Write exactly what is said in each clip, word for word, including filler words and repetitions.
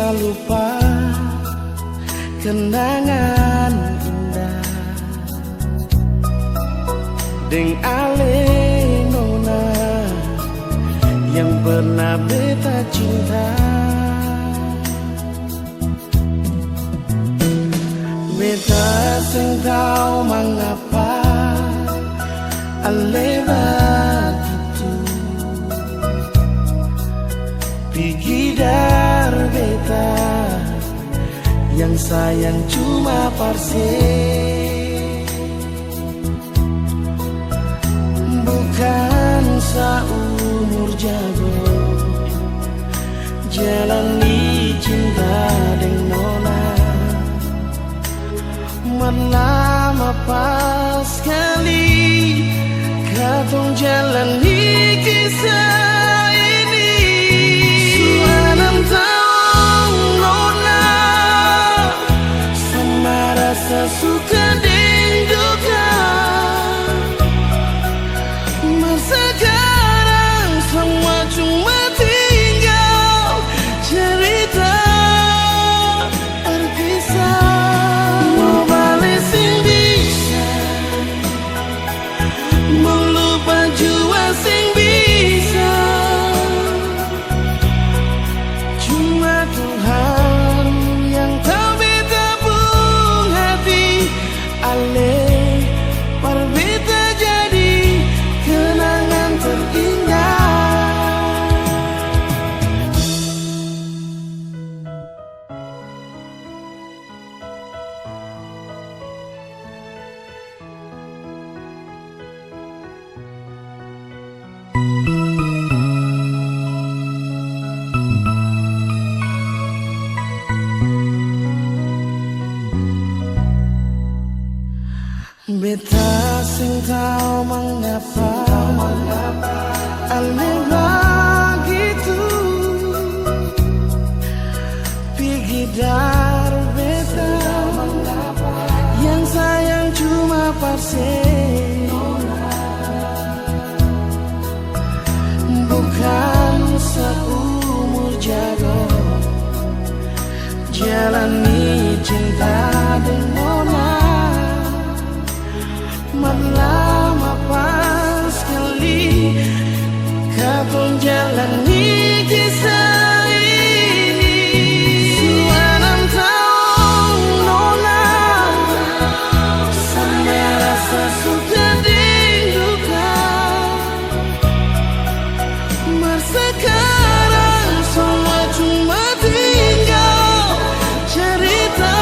Lupa kenangan indah deng ale nona yang pernah beta cinta. Beta seng tau mangapa ale bagitu. Pigi dar beta yang sayang cuma parse. Bukan saumur jago jalani cinta deng nona. Mar lama paskali katong jalani kisah ini. Su anam taong nona, sama rasa suka deng duka. Mar sakarang samua cuma tinggal cerita. Terpisah, mo bale seng bisa, mo lupa jua seng bisa. Cuma Tuhan yang tau beta pung hati. Ale, par beta jadi kenangan terindah. Beta seng tau mangapa ale bagitu. Pigi dar beta yang sayang cuma parse. Bukan seumur jago jalani cinta deng nona. Mar lama paskali katong jalani kisah ini. Su anam taong nona, sama rasa suka deng duka. Mar sakarang samua cuma tinggal cerita.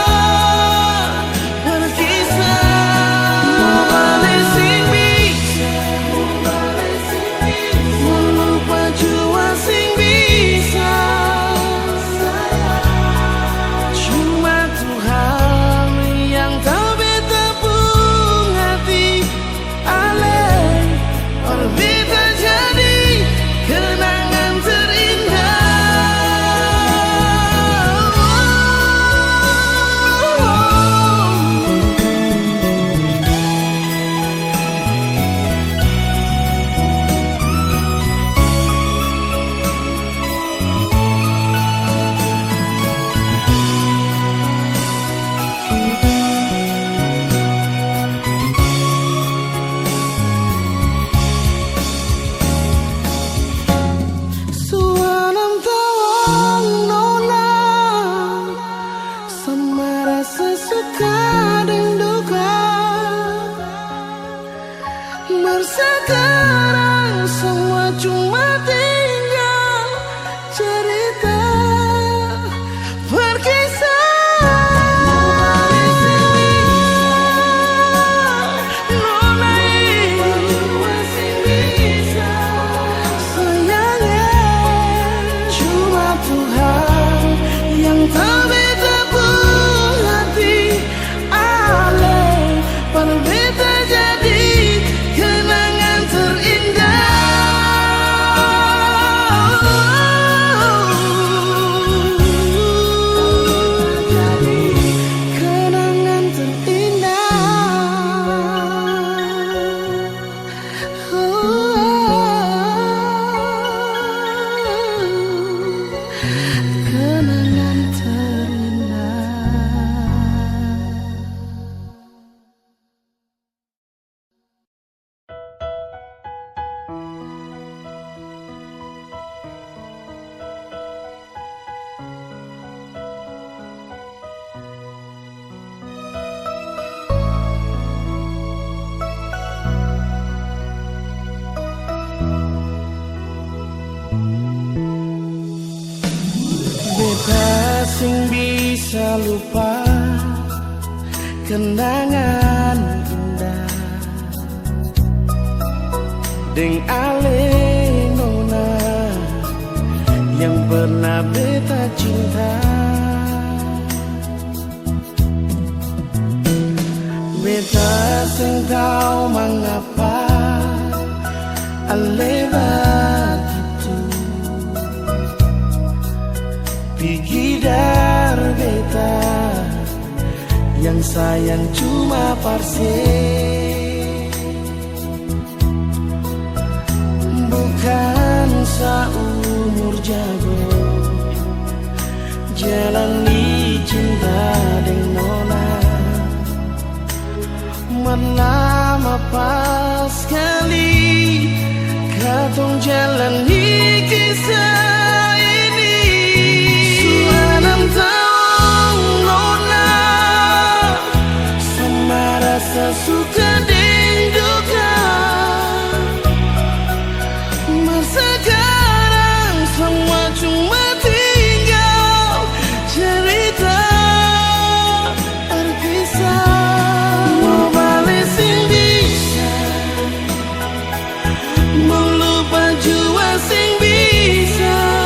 Seng bisa lupa kenangan indah deng ale nona yang pernah beta cinta. Beta seng tau mangapa ale bagitu pigi dari beta, yang sayang cuma parse. Bukan saumur jago jalani cinta deng nona. Mar lama paskali katong jalani kisah ini. Su anam taong nona, sama rasa suka deng duka. Mar sakarang samua cuma tinggal cerita. Terpisah, mo bale seng bisa, mo lupa jua seng bisa.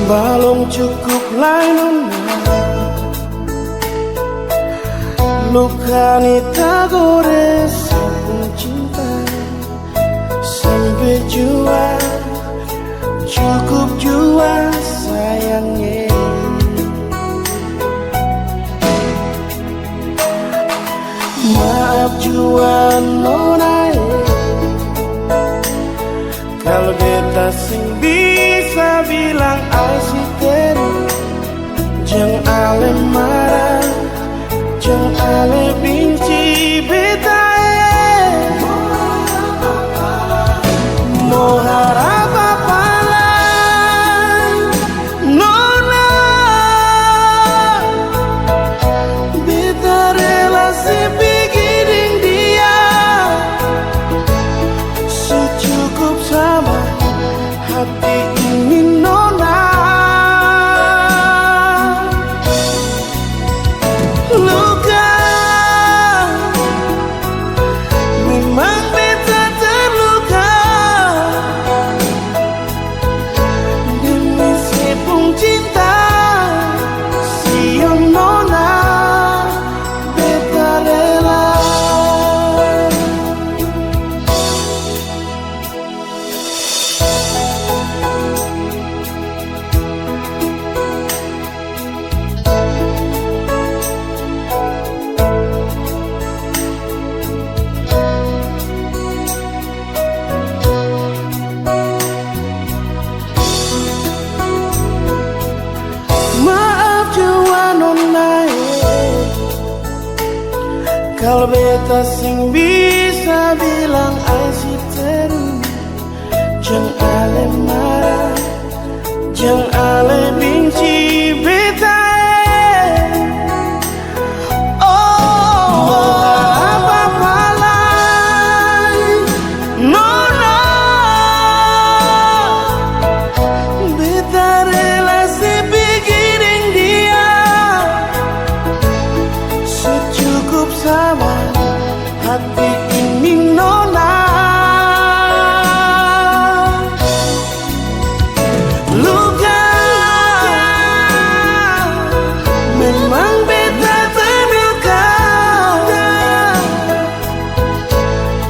Balong cukup lai nona, luka ni tagores pung cinta. Sampe jua, cukup jua sayang e. Maaf jua nona e, kalo beta seng bisa bilang I see through. Jang ale mara, jang ale binci beta e. Mo harap apa lai, nona? Beta rela se pigi deng dia. Su cukup sabar hati ini, nona. Luka, memang beta terluka. Demi se pung cinta, sio nona, beta rela. Maaf jua nona e, kalo beta seng bisa bilang I see through. Jang ale mara, jang ale binci beta e. Oh, apa-apa lai, nona. Beta rela se pigi deng dia. Su cukup sabar hati ini, nona. Luka, memang beta terluka.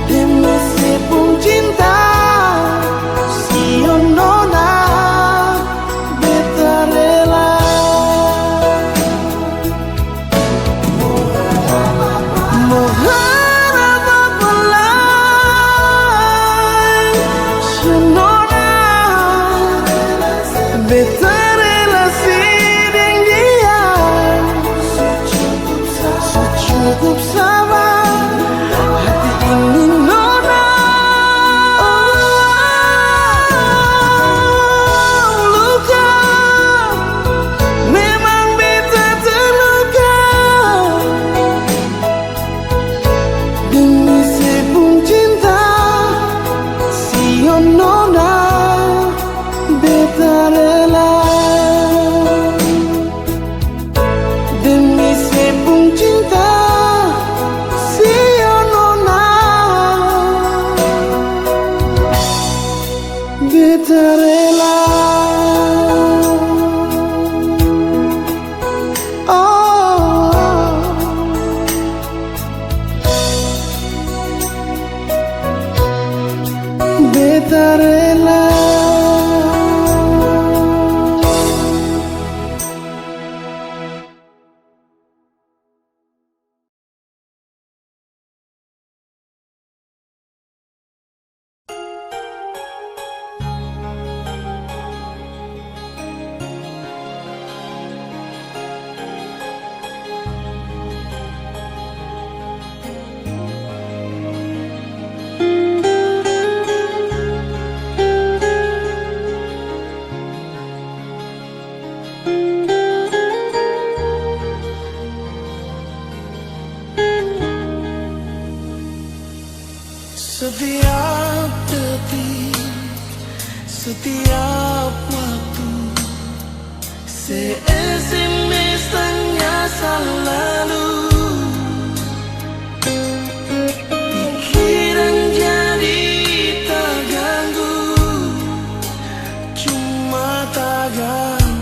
Demi se pung cinta, sio nona, beta rela. Mo harap apa lai, sio nona. Beta rela se deng dia. Su cukup sabar hati ini, nona. Oh, luka, memang beta terluka. Demi se pung cinta, sio nona, beta rela. Demi se pung cinta, sio nona, beta rela. Oh, beta rela. Setiap detik, setiap waktu, se S M S tanya salalu. Pikiran jadi taganggu, cuma taganggu.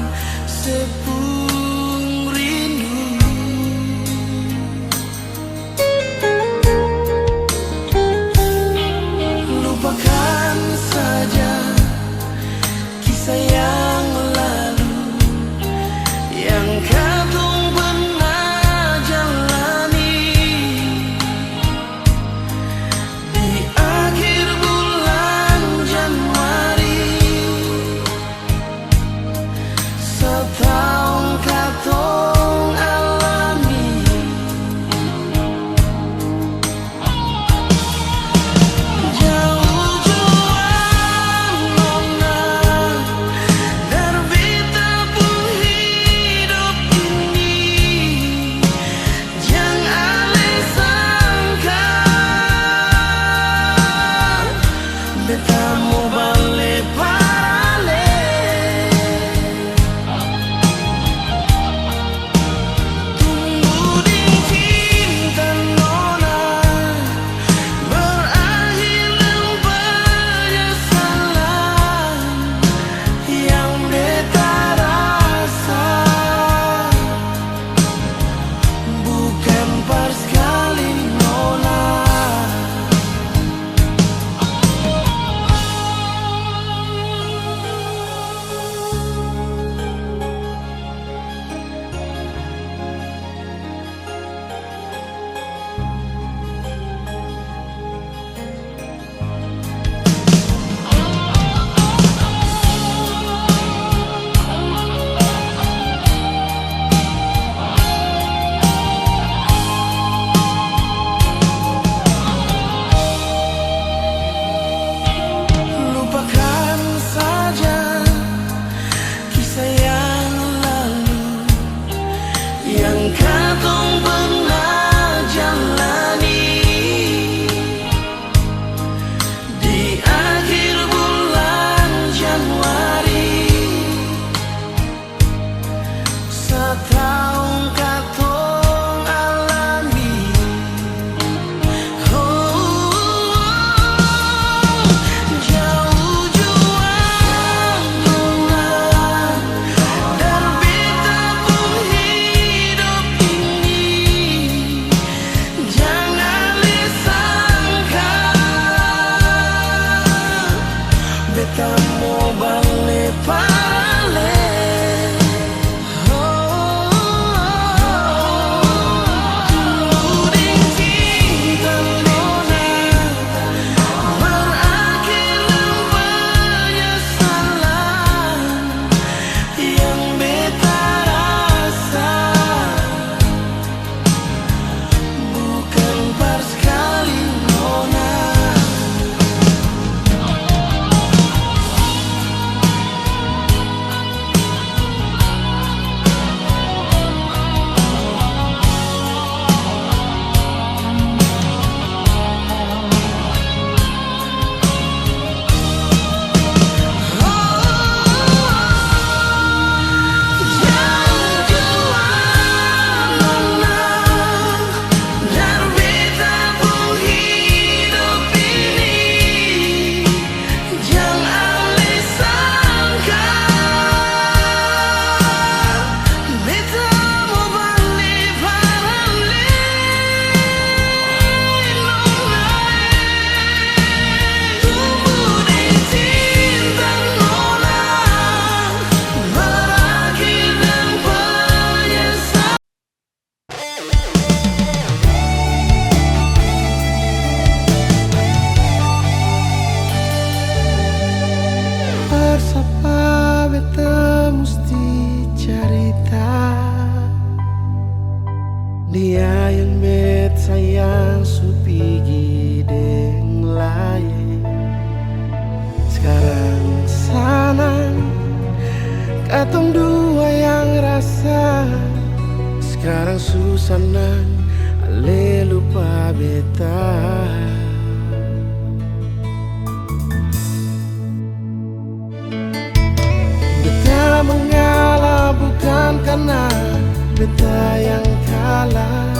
Beta yang kalah,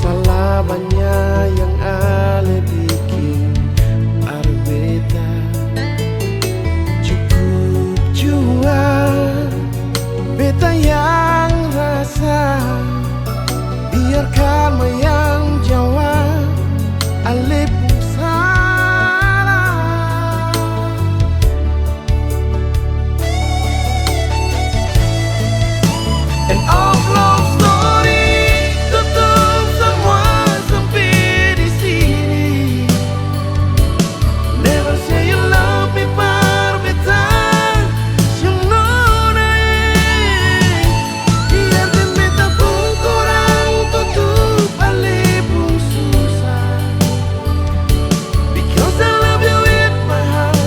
salah banya yang ale biking par beta. Cukup jua beta yang rasa, biar karma yang jawab ale pung salah. End of love story, tutup samua sampe di sini. Never say you love me par beta seng nona, eh. Biar deng beta pung kurang tutup ale pung susah. Because I love you with my heart,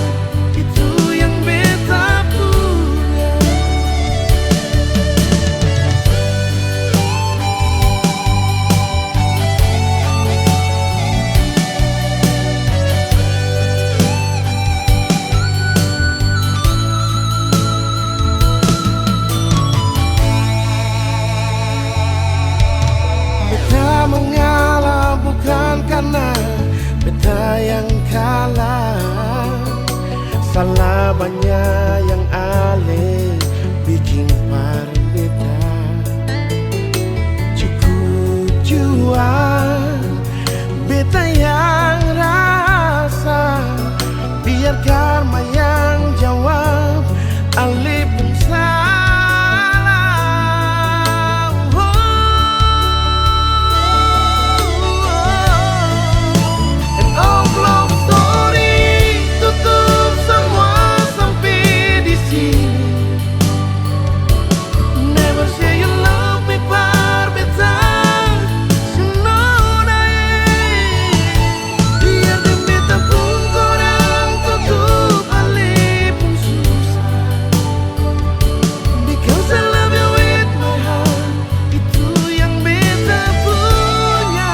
itu yang beta punya. Beta mengalah bukan karna beta yang kalah. Salah banya yang ale biking par beta. Cukup jua beta yang rasa, biar karma yang jawab ale pung salah. Oh, oh, oh. End of love story, tutup samua sampe di sini. Never say you love me par beta seng nona, eh. Biar deng beta pung kurang tutup ale pung susah. Because I love you with my heart, itu yang beta punya.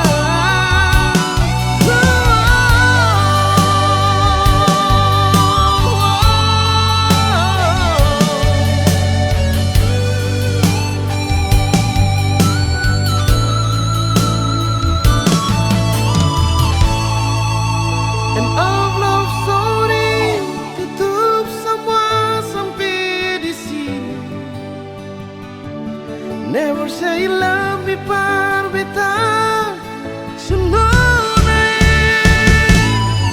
End of love story, tutup samua sampe di sini. Never say you love me par beta seng nona, eh.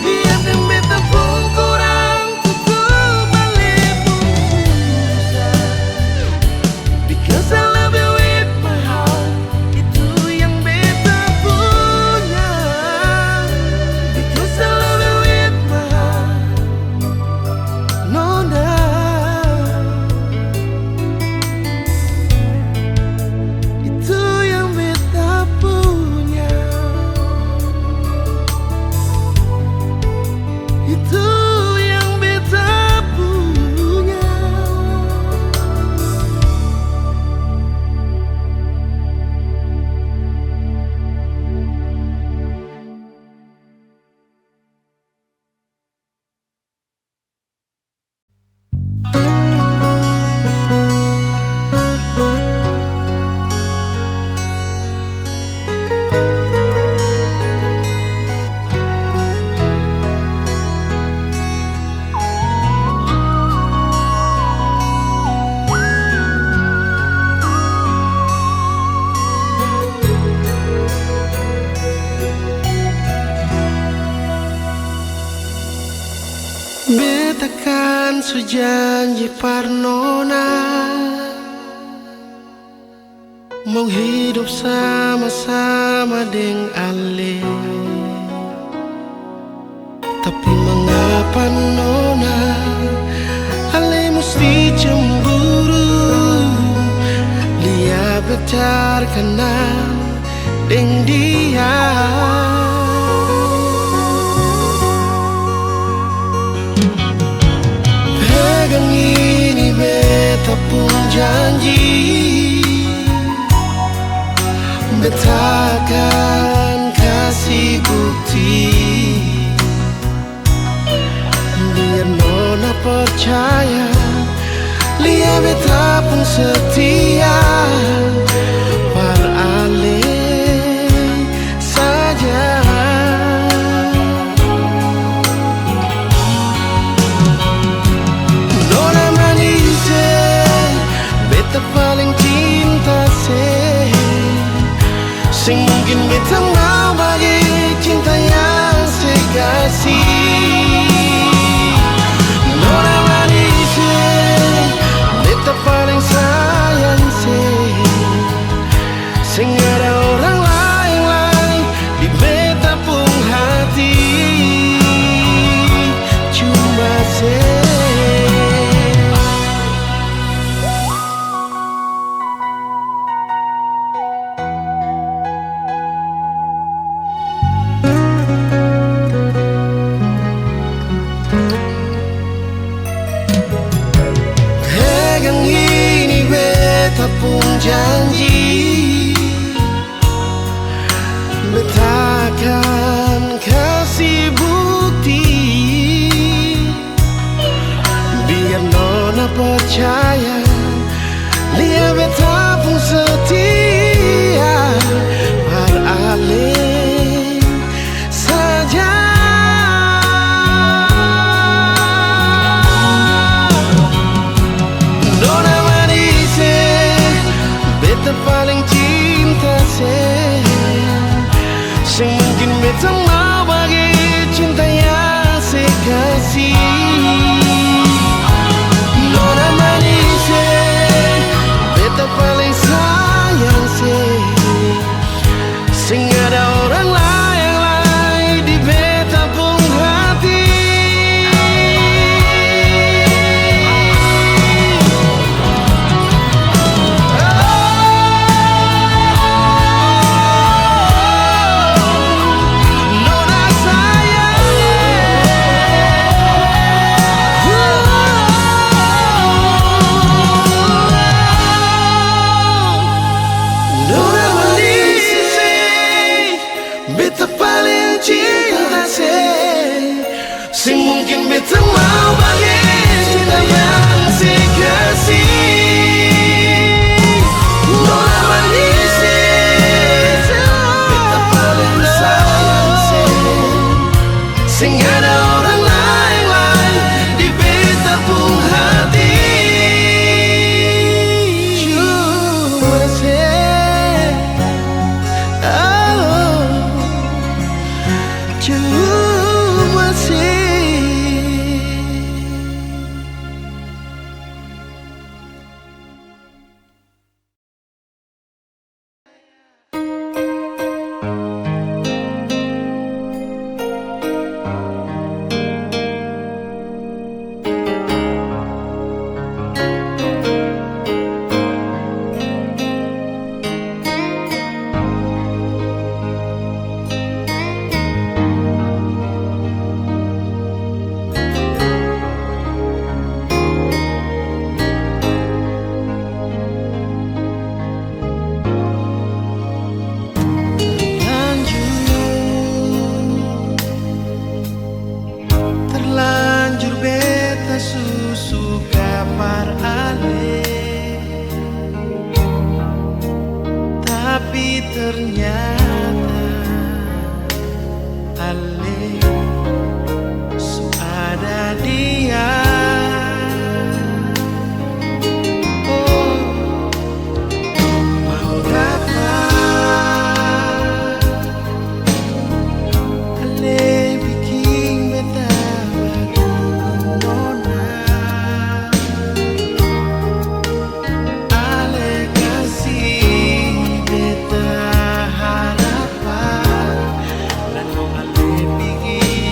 Biar deng beta pung kurang tutup ale pung susah. Because I love you with my heart, itu yang beta punya. Because I love you with my heart, nona. Itu yang beta punya. Itu yang beta punya. Beta kan su janji par nona, mo hidop sama-sama deng ale. Tapi mangapa nona, ale musti cemburu, lia beta terkenal deng dia. Pegang ini beta pung janji, beta akan kasi bukti. Biar nona percaya, lia beta pung setia. Seng ada orang laeng lai di beta pung hati. Cuma se, oh, cuma se. Terlanjur beta su suka par ale, tapi ternyata ale su ada dia. Oh, mau dapa? Ale biking beta baku nona. Ale kasi beta harapan. Lalu ale pigi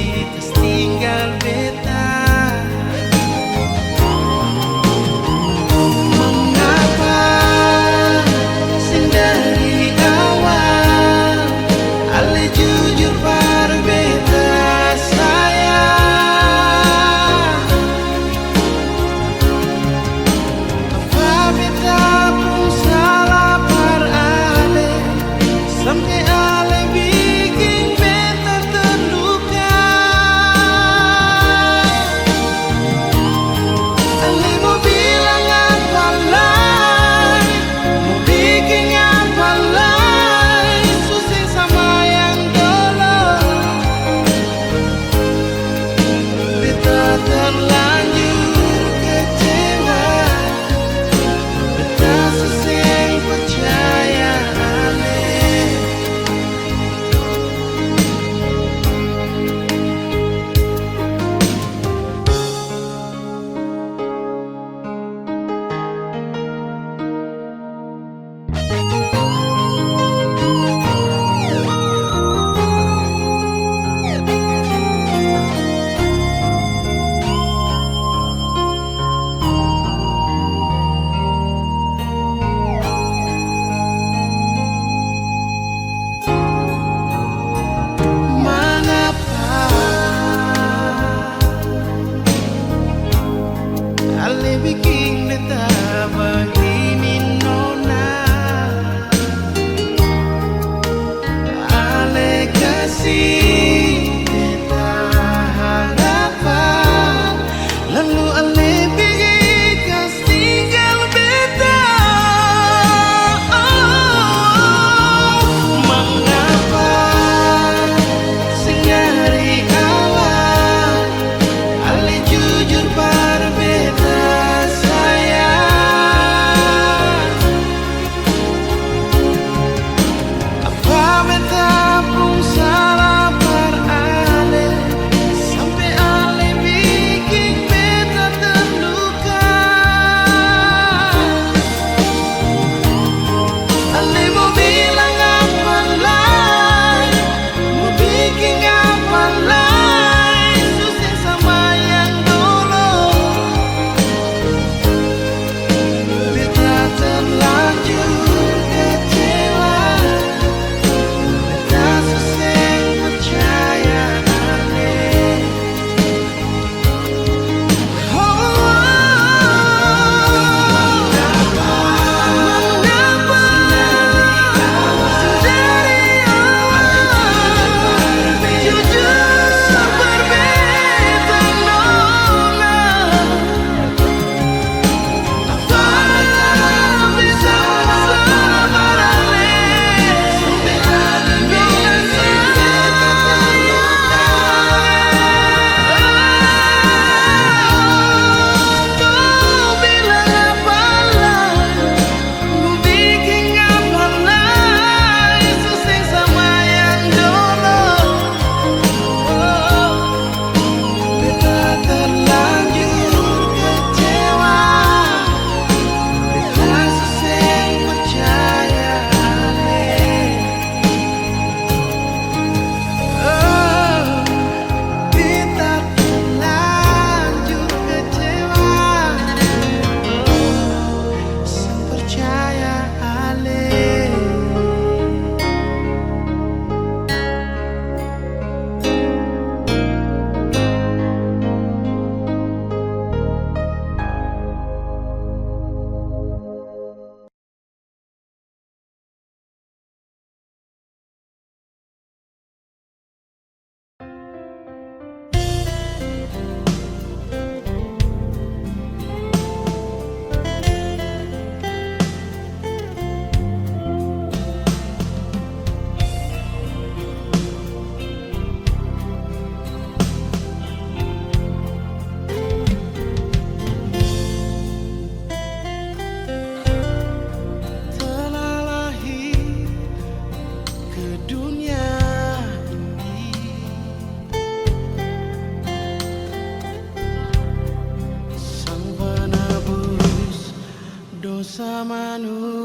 Sa manusia.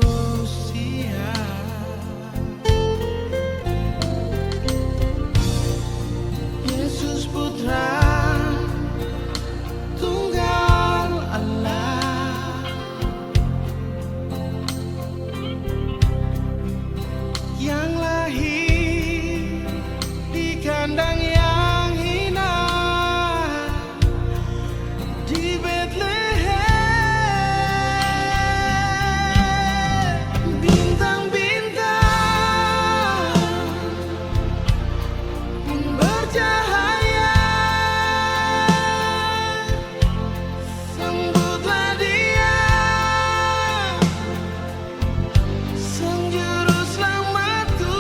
Yesus Putra Tunggal Allah yang lahir di kandang yang hina di Betlehem. Bintang-bintang pun bercahaya, sambutlah Dia, Sang Juru Slamatku.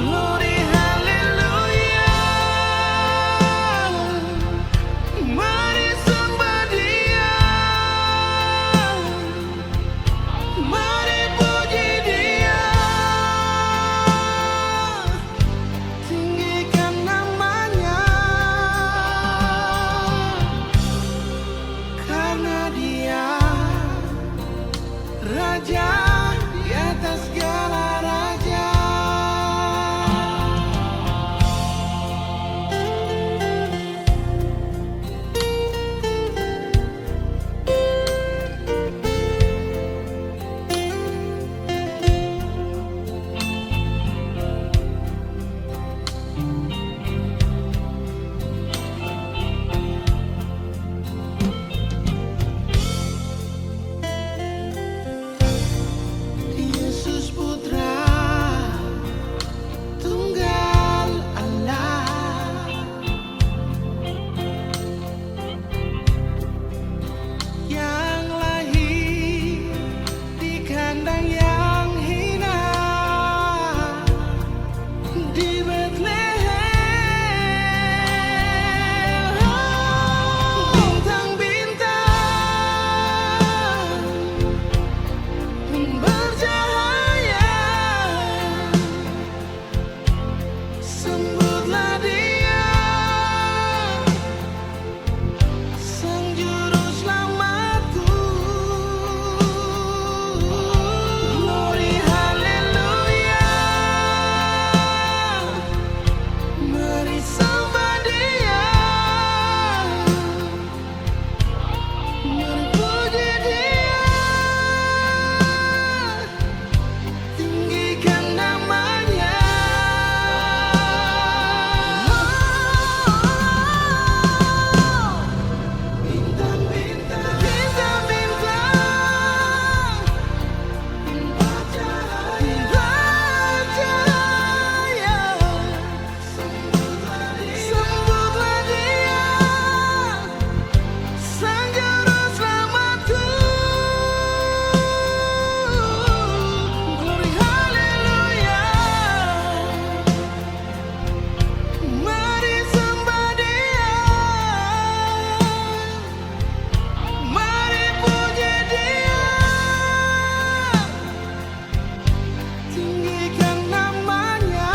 Glory, haleluya. Mari sembah Dia. Mari puji Dia. Tinggikan nama-Nya, karna Dia Raja di atas segala raja. Yesus Putra Tunggal Allah yang lahir di kandang yang hina di Betlehem. Bintang-bintang pun bercahaya, sambutlah Dia, Sang Juru Slamatku. Glory, haleluya. Mari sembah Dia. Mari puji Dia. Tinggikan nama-Nya. Bintang-bintang, bintang-bintang bercahaya. Sambutlah Dia, Sang Juru Slamatku. Glory, haleluya. Mari sembah Dia. Mari puji Dia. Tinggikan nama-Nya,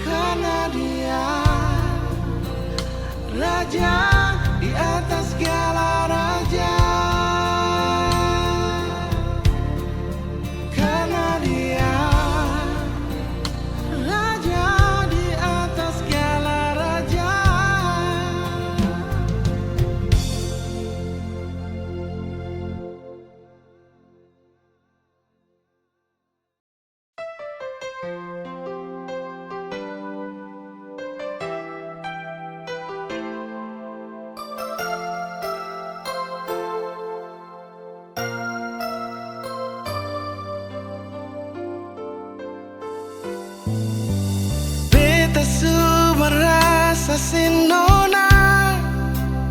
karna Dia Raja di atas segala raja. Karna Dia Raja di atas segala raja. Beta su merasa seng nona,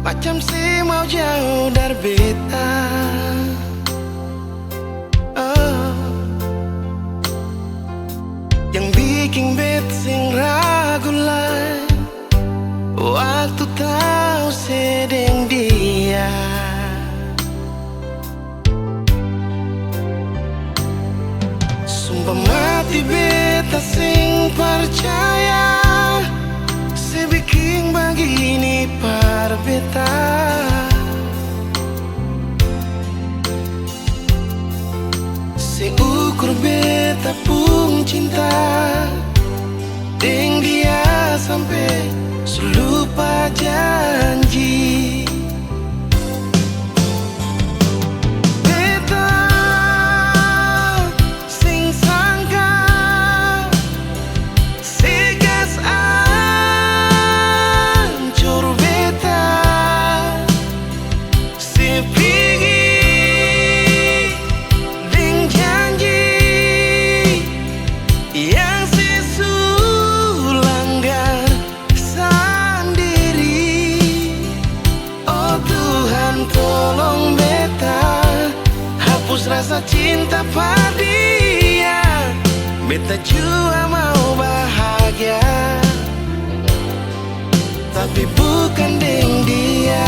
macam se mau jauh dari beta. Oh, yang biking bet seng ragu lai, waktu tau se deng dia. Sumpa mati beta seng parcaya, se biking bagini par beta. Se ukur beta pung cinta deng dia sampe su lupa janji. Beta seng sangka se kas ancor beta, se pigi deng janji yang se su langgar sandiri. Oh Tuhan, tolong beta hapus rasa cinta par dia. Beta jua mau bahagia, tapi bukan deng dia.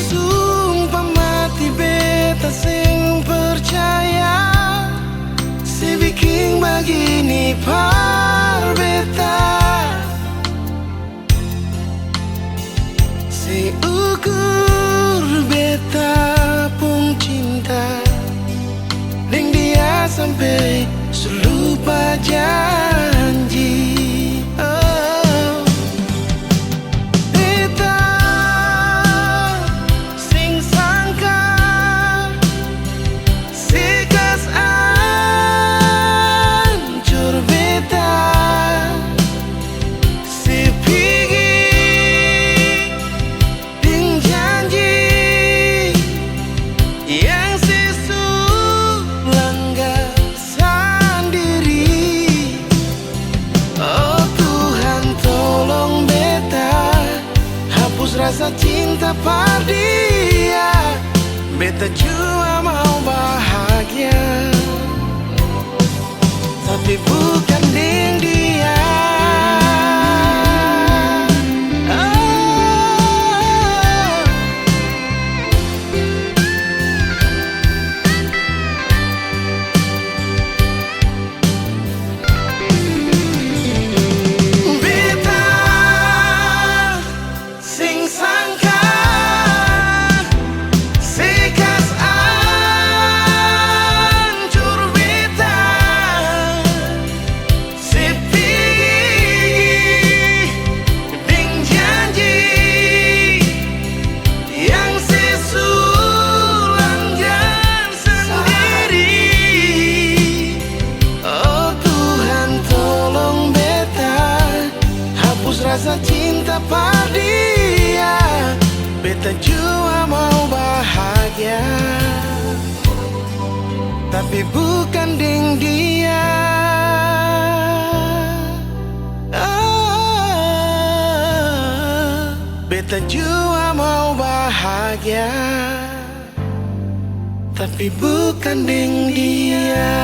Sumpa mati beta seng percaya se biking bagini par beta, se ukur beta pung cinta deng dia sampe su lupa janji. Oh. Beta seng sangka se kas ancor beta, se pigi deng janji yang se su langgar sandiri. Oh Tuhan, tolong beta hapus rasa cinta par dia. Beta jua mau bahagia, tapi bukan deng dia. Oh. Beta seng sangka se kas ancor beta, se pigi deng janji yang se su langgar sandiri. Oh Tuhan, tolong beta hapus rasa cinta par dia. Beta jua mau bahagia, tapi bukan deng dia. Ah, beta jua mau bahagia, tapi bukan deng dia.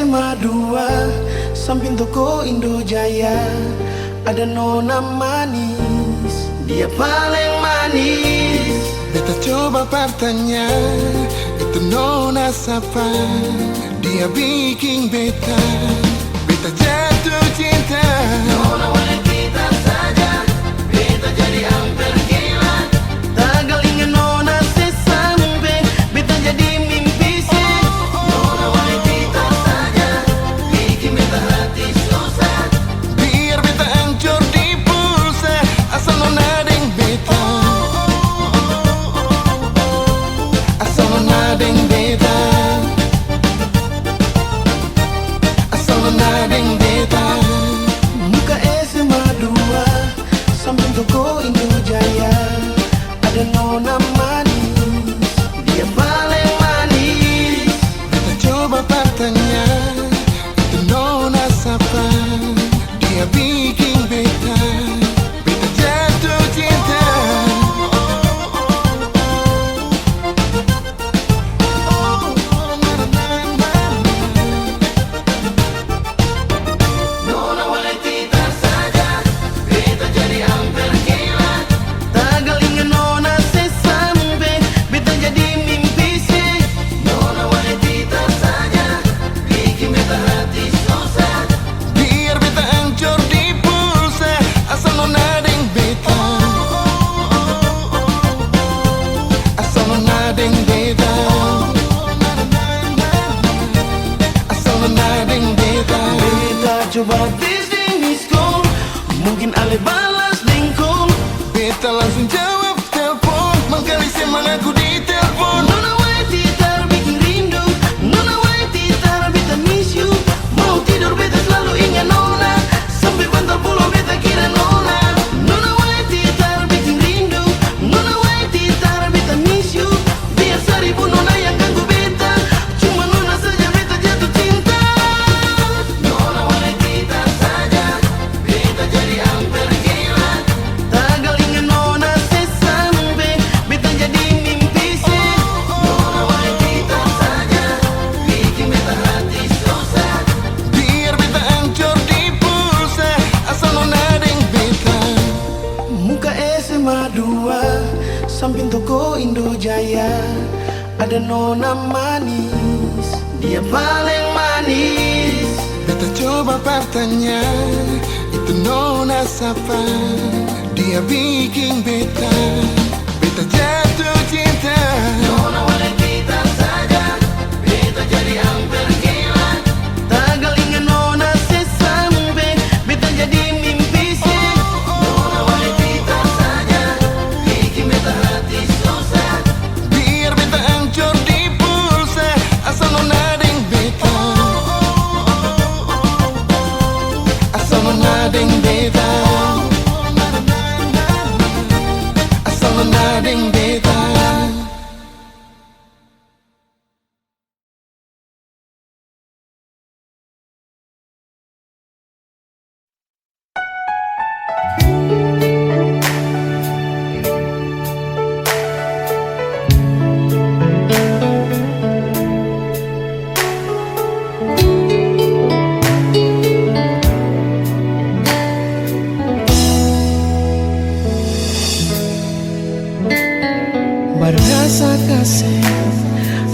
S M A dua, samping toko Indo Jaya, ada nona manis, dia paleng manis. Beta coba par tanya, itu nona sapa? Dia biking beta, beta jatuh cinta. Nona wanita saja, beta jadi amper gila. Tagal inga nona se sampe, beta jadi mimpi se. Nona wanita saja, biking beta hati susah. Biar beta ancor di pulsa, asal nona deng beta. Asal nona deng beta. Asal nona deng beta. Muka S M A dua, samping toko Indo Jaya, ada nona manis, dia paleng manis. Beta coba par tanya, itu nona sapa? Dia biking beta, beta jatuh cinta. Nona wanita saja, beta jadi amper gila. Tagal inga nona se sampe, beta jadi mimpi se. Nona wanita saja, biking beta hati susah. Biar beta ancor di pulsa, asal nona deng beta. Asal nona deng beta. Asal nona deng beta. Beta coba tes deng miss call, mungkin ale balas deng call. Beta langsung jawab telpon, mangkali se mangaku di telpon. Nona wanita biking rindu, nona wanita beta miss you. Mau tidor beta slalu inga nona, sampe bantal pulang beta kira nona. Nona wanita biking rindu, nona wanita beta miss you. Biar saribu nona yang ganggu beta, cuma nona saja beta jatuh cinta. Nona wanita saja, beta jadi amper gila. Tagal inga nona se sampe, beta jadi mimpi se. Nona wanita saja, biking beta hati susah. Biar beta ancor di pulsa, asal nona deng beta. Muka S M A dua, samping toko Indo Jaya, ada nona manis, dia paleng manis. Beta coba par tanya, itu nona sapa? Dia biking beta, beta jatuh cinta. Nona wanita saja, beta jadi amper gila. Tagal inga nona se sampe, beta jadi mimpi se. Nona wanita saja, biking beta hati susah. Biar beta ancor di pulsa, asal nona deng beta. Asal nona deng beta. Asal nona deng beta. Barasa kaseng,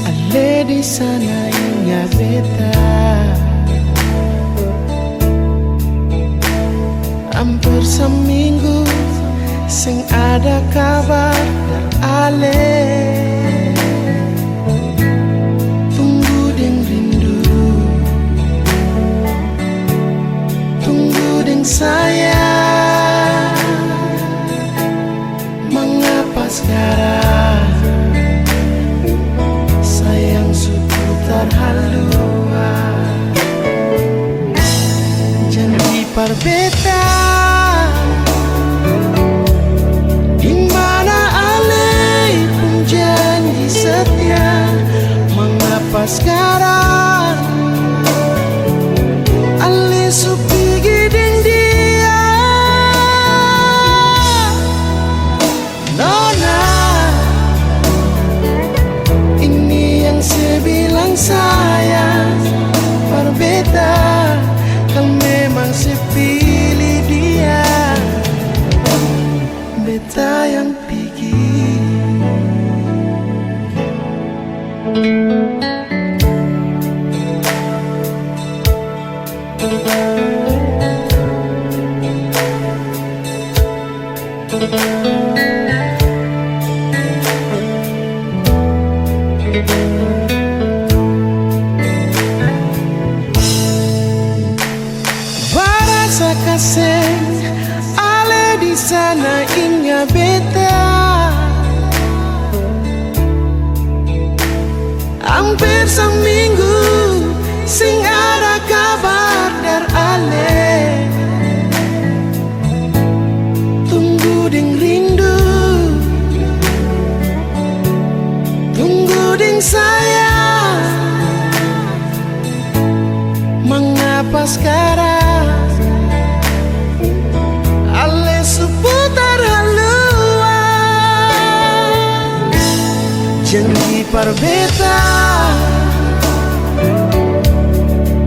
ale di sana inga beta. Amper saminggu seng ada kabar dari ale. Tunggu deng rindu, tunggu deng sayang. Mangapa skarang sayang su putar haluha? Janji par beta, dimana ale pung janji setia? Mangapa skarang ale su pigi deng dia? Nona, ini yang se bilang sayang, par Barasa kaseng ale di sana, inga beta. Amper saminggu seng ada kabar dari ale. Tunggu deng rindu, tunggu deng sayang. Mangapa skarang ale su putar haluar? Janji par beta,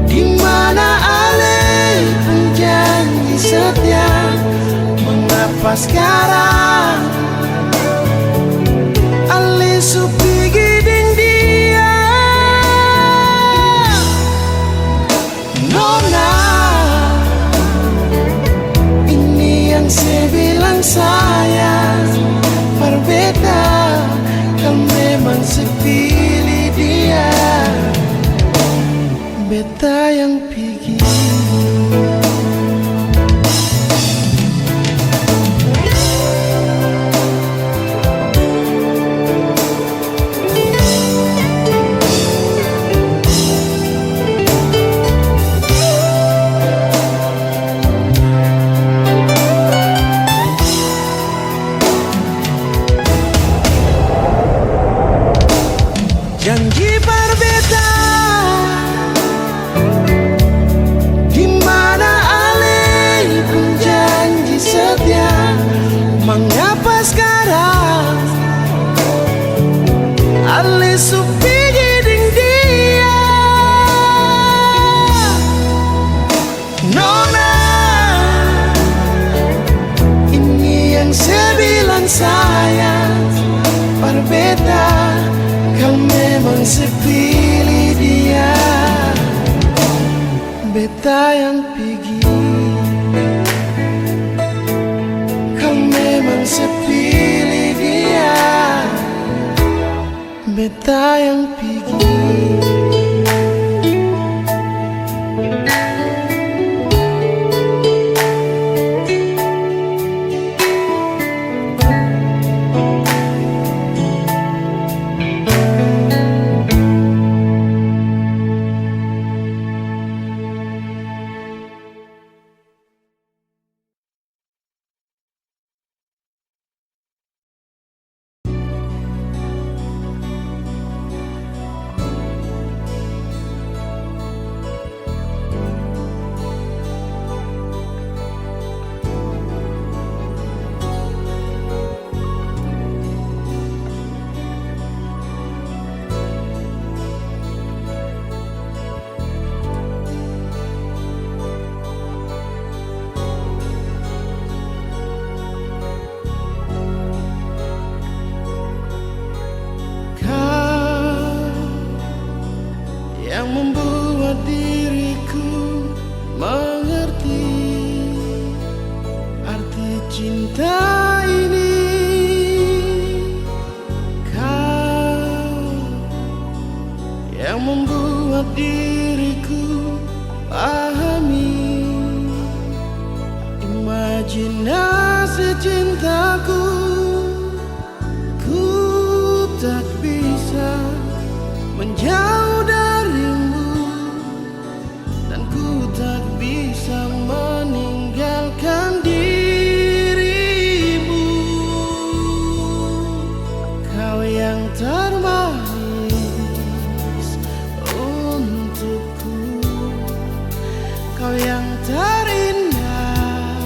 di mana ale pung janji setia? Mangapa skarang ale su pigi deng dia? Nona, ini yang se bilang sayang par beta, kal memang se pilih dia, beta yang pigi. Janji par beta, di mana ale pung janji setia? Mangapa skarang ale su pigi deng dia? Nona, ini yang se bilang sayang par beta, kal memang se pilih dia, beta yang pigi. Kal memang se pilih dia, beta yang pigi. Kau yang membuat diriku mengerti arti cinta ini. Kau yang membuat diriku pahami imajinasi cintaku. Ku tak bisa menjauh darimu. Dan ku tak bisa meninggalkan dirimu. Kau yang termanis untukku, kau yang terindah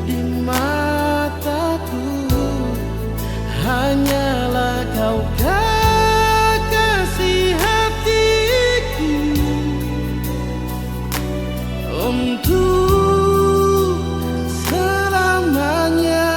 di mataku. Hanyalah kau kekasih hatiku untuk selamanya.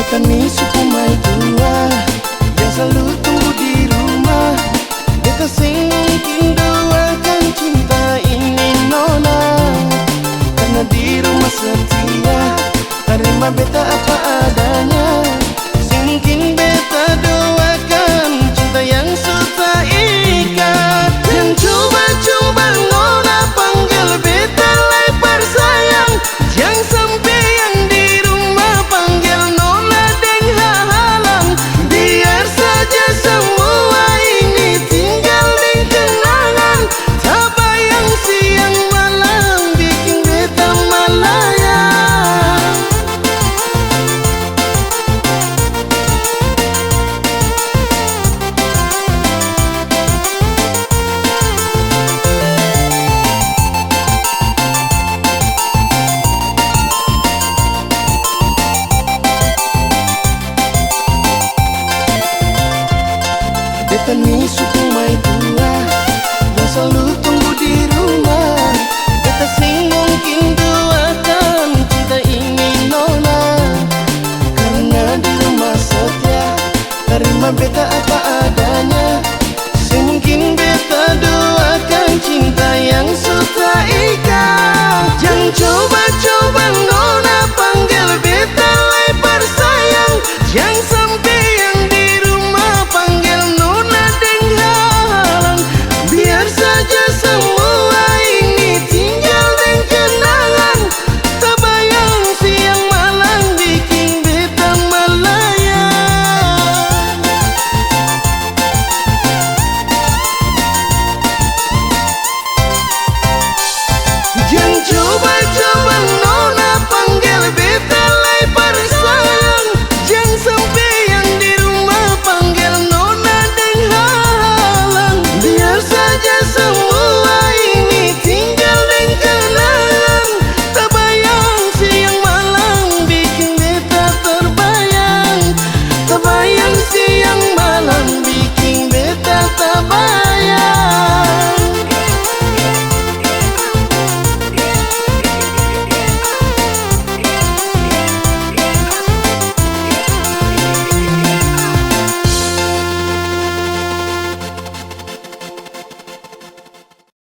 Tani suku maitua yang slalu tunggu di rumah, beta seng mungkin duakan cinta ini, nona. Karna di rumah setia, tarima beta apa adanya. Seng mungkin beta duakan cinta yang su taikat. Jang coba-coba nona panggel beta lai parsayang. Jang sampe yang di rumah panggel nona deng hahalang. Biar saja samua ini tinggal deng kenangan. Tabayang siang malam biking beta malayang. Beta ni suku maitua yang slalu tunggu di rumah. Beta seng mungkin duakan cinta ini, nona. Karna di rumah setia, tarima beta apa adanya. Seng mungkin beta duakan cinta yang su taikat. Jang coba